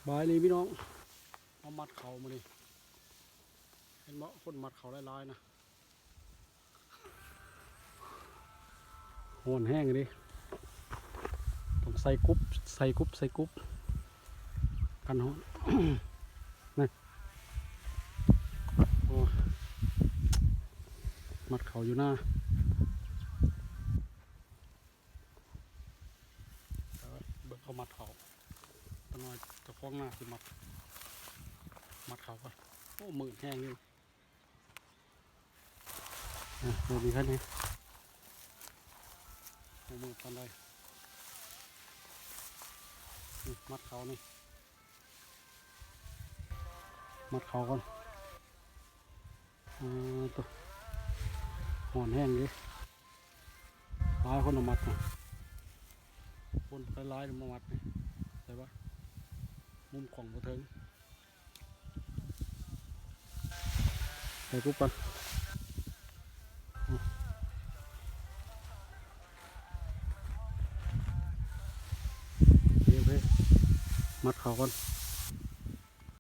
ບາຍດີພີ່ນ້ອງ ມາມັດເຂົ້າມື້ນີ້ ເຫັນບໍ່ ຄົນມັດເຂົ້າຫຼາຍໆນະ. ຮ້ອນແຮງເດ້ ຕ້ອງໃສ່ກຸບ ໃສ່ກຸບ ໃສ່ກຸບ ກັນຮ້ອນ ນີ້ ໂອ້ ມັດເຂົ້າຢູ່ນາ. ເບິ່ງເຂົາມັດເຂົ້າ ຕານ້ອຍເຈົ້າຂອງນາຊິມັດ ມັດເຂົ້າກ່ອນ. ໂອ້ ມືດແຮງຢູ່ ອ່ະ ເບິ່ງອີກຄັນນີ້ ໂອ້ ມືດປານໃດ ນີ້ ມັດເຂົ້ານີ້ ມັດເຂົ້າກ່ອນ. ອ່າ ໂຕ ຮ້ອນແຮງເດ້ ຫຼາຍຄົນມາມັດນະ ຄົນຫຼາຍໆມາມັດນີ້ ໃສ່ວ່າມຸມກ້ອງບໍ່ເຖິງ ໃສ່ກຸບກ່ອນ. ໂອເຄ ມັດເຂົ້າກ່ອນ.